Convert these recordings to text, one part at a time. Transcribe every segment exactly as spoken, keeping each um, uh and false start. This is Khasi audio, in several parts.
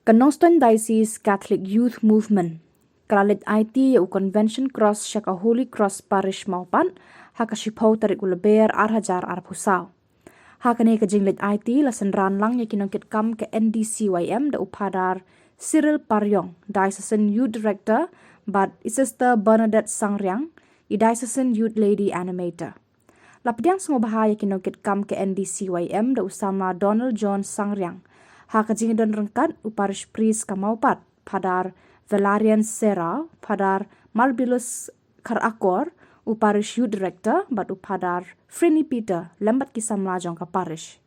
Ka Nongstoiñ Diocese Catholic Youth Movement ka la leit aiti ïa u Convention Cross sha ka Holy Cross Parish Mawpat ha ka shiphew tarik u Lber ar hajar arphew saw. Ha kane ka jingleit aiti la synran lang ïa ki nongkitkam ka N D C Y M da u Phadar Cyril Pariong, Diocesan Youth Director, bad i Sister Bernadette Sangriang, i Diocesan Youth Lady Animator. La pdiang sngewbha ïa ki nongkitkam ka N D C Y M da u samla Donald John Sangriang. Ha ka jingdon ryngkat u Parish Priest ka Mawpat, Phadar Valerian Serra, Phadar Marbilus Kharakor, u Parish Youth Director, bad u Phadar Frini Peter, lem bad ki samla jong ka Parish.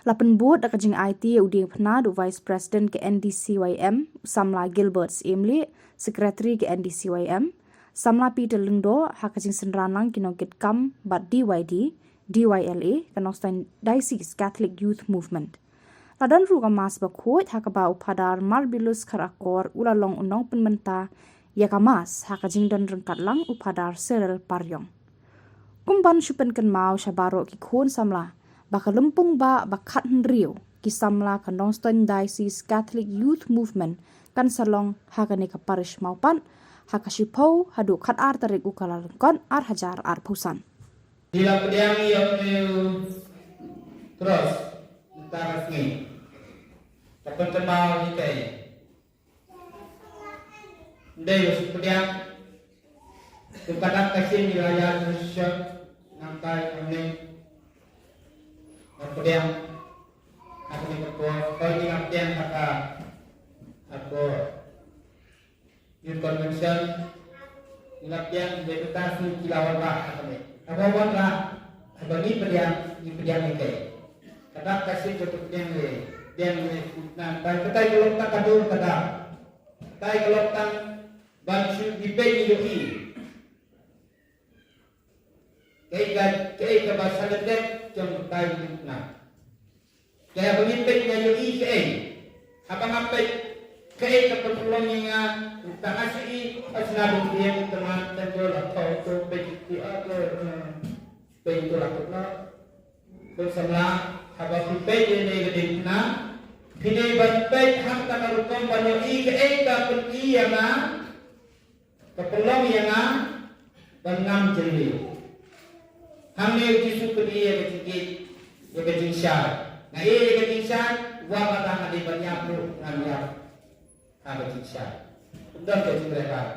La pynbud da ka jingaiti ïa u diengphna da u Vice President ka N D C Y M, u samla Gilbert Syiem Lieh, Secretary ka N D C Y M, samla Peter Lyngdoh, ha ka jingsynran lang ki nongkitkam bad D Y D, D Y L A, ka Nongstoiñ Diocese Catholic Youth Movement. La don ruh ka Mass bakhuid ha kaba u Phadar Marbilus Kharakor u la long u nongpynmynta ïa ka Mass ha ka jingdon ryngkat lang u Phadar Cyril Pariong. Kum ban shu pynkynmaw sha baroh ki khun samla ba ka lympung ba ba khathynriew ki samla ka Nongstoiñ Diocese Catholic Youth Movement kan sa long ha kane ka Parish Mawpat ha ka shiphew haduh khatar tarik u Kyllalyngkot ar hajar arphew san. Ki la pdiang ïa une u cross mynta ka sngi. Ka pynkynmaw ïa kaei? Ndei u pdiang. Kum ka dak ka shin ïa la ïa u shon nangtai ïa une. Ka pdiang. Ka pdiang ka por. Ka pdiang ka por. Youth Convention, ngi la pdiang, ngi la pdiang, ngi la wanrah, haba ngi wanrah, haba ngi pdiang, ngi pdiang ïa kaei? Ka dak ka shin ka pdiang ïa, pdiang ïa, na, ba, katai ka long tang ka dur ka dak. Katai ka long tang ban shu debate ïa i. Kaei ka, kaei kaba sha ka dep jong ka ïing na. Kaei ba ngin peit nga ïohi kaei. Haba nga peit kaei ka pynlong ïa nga, tang nga shu i, ka sna dum ïa ka tang nga tang ko la thaw to peit ki a ko, eh, peit to la ko na. Ko samla, haba phi peit ïa ne ka dei na. Phi dei ban peit ha ka tang ka rukom ban ïohi kaei ka pynlong ïa nga. Ka pynlong ïa nga ban ngam jingmut. Hangne u Jisu pynïaid ïa ka jingïeit, ïa ka jingshai. Nga ïeit ïa ka jingshai, wat lada nga dei ban ïap ruh ngan ïap ha ka jingshai. Ym don ka jinglehkai.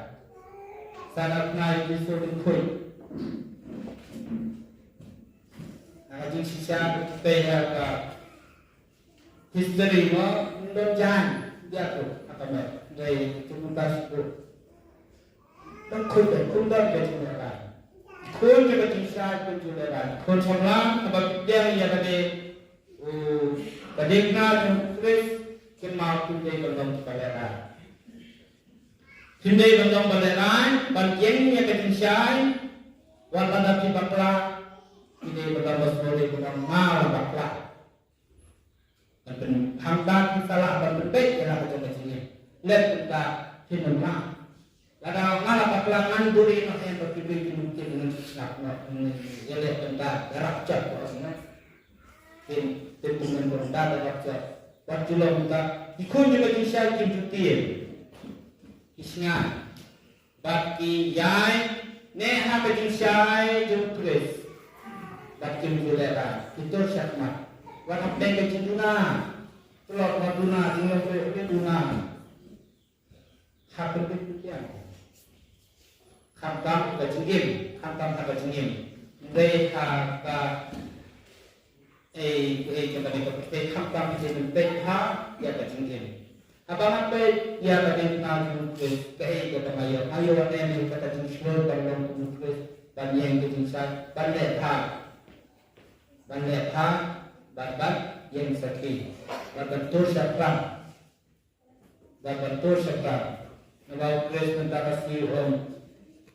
Sa nga pynïaid u Jisu ryngkhuid. Ha ka jingshisha ka pynïaid ïa ka History mo, ym don jaiñ, ïa to, ha ka met, dei, to kumta shu. Don khun, don khun, don ka jingïalang. Khun jong ka jingshai, khun jong ka jingïalang. Khun samla, kaba pdiang ïa kane, u, ka diengphna jong u Khrist, kynmaw kum dei ban long ba lehraiñ. Kum dei ban long ba lehraiñ, ban ïeng ïa ka jingshai, wat lada phi bakla, kum dei ban long ba sngewdei ban long ma bakla. Ban pyn, khamtam phi sa lah ban pynbeit ïa la ka jong ka jingim. Leh kumta phin ym lah. Lada nga la bakla ngan buhrieh noh em ba phi phi phin ym tip ngan sngap noh, ngan ïaleh kumta, ïarap jot noh. Phin, phin pynbeit kumta, ïarap jot. Wat ju long kumta, ki khun jong ka jingshai kim ju tieng. Ki sngap. Bad ki ïaineh ha ka jingshai jong u Khrist. Bad kim ju lehraiñ, ki tur shakhmat. Wat hapdeng ka jingduna. Tlot wat duna, jinglong ruh ki duna. Ha pynbeit pynbiang. Khamtam ka jingim, khamtam ha ka jingim. Dei ha ka Ei, ei, ka dei ka pyrthei, khamtam ka dei ban peit ha ïa ka jingim. Haba nga peit ïa ka diengphna jong u Khrist, kaei kaba nga ïoh, nga ïoh ne ne kata jingshlur ban long kum u Khrist, ban ïeng ka jingshai, ban leh bha. Ban leh bha, ban, ban ïeng sakhi, ban, ban tur shaphrang. Bad ban tur shaphrang. Namar u Khrist mynta ka sngi u ong,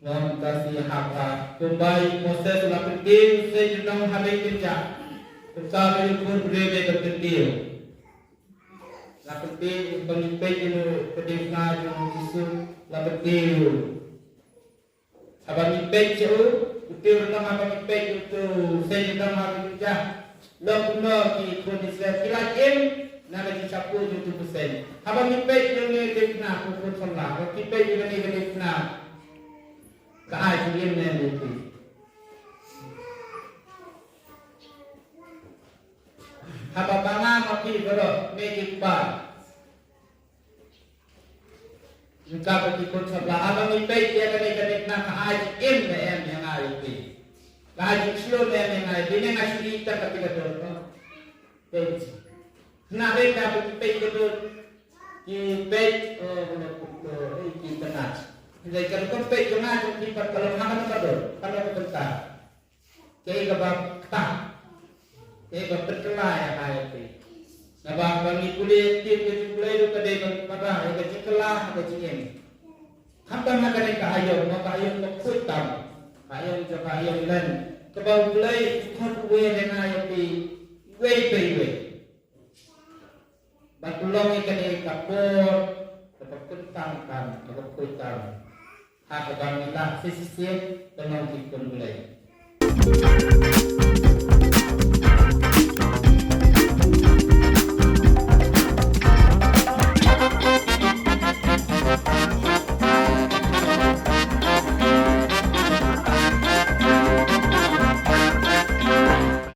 mynta ka sngi ha ka, kumba u Moses u la pyntip u seiñ jong u ha ri kynjah. Kumta u Khun briew dei ban pyntip. La pyntip, ban peit ïa u, ka diengphna jong u Jisu, la pyntip. Haba ngi peit sha u, uto u nong haba ngi peit uto u seiñ u nong haba ngi jah. Long kumno ki khun Israel ki la im, Na ka jingshah pur jong utu u bseiñ. Haba ngi peit ïa kane ka dei kane ka khun samla, haba ngi peit ïa kane ka dei kane ka ai jingim na ïa phi. Haba ma nga ma phi baroh, me ki kpa. Ngi ka ba ki khun samla, haba ngi peit ïa kane ka dei kane ka ai jingim ne em ïa nga ïa phi. Ka ai jingshlur ne em ïa nga ïa phi, ne nga shu ïohi tang ka phi ka don. Peit. Hynrei haba ngi peit ka don. Ki peit, eh, eh, eh, ki tnat. Hynrei ka rukom peit jong nga jong phi pat ka long ha kano ka don, kano ka bynta. Kaei kaba ktah. Kaei kaba pynkylla ïa nga ïa phi. Naba haba ngi pule ïa ka ktien ka jong U Blei ruh ka dei ban wanrah ïa ka jingkylla ha ka jingim. Khamtam ha kane ka aïom, ka aïom ka khuid tam. Ka aïom jong ka aïom len. Kaba U Blei u khot uwei ïa nga ïa phi. Iwei pa iwei. Bad u long ïa kane ka por kaba kyntang tam, kaba khuid tam. Ha kaba ngi lah shisien ban long ki khun Blei.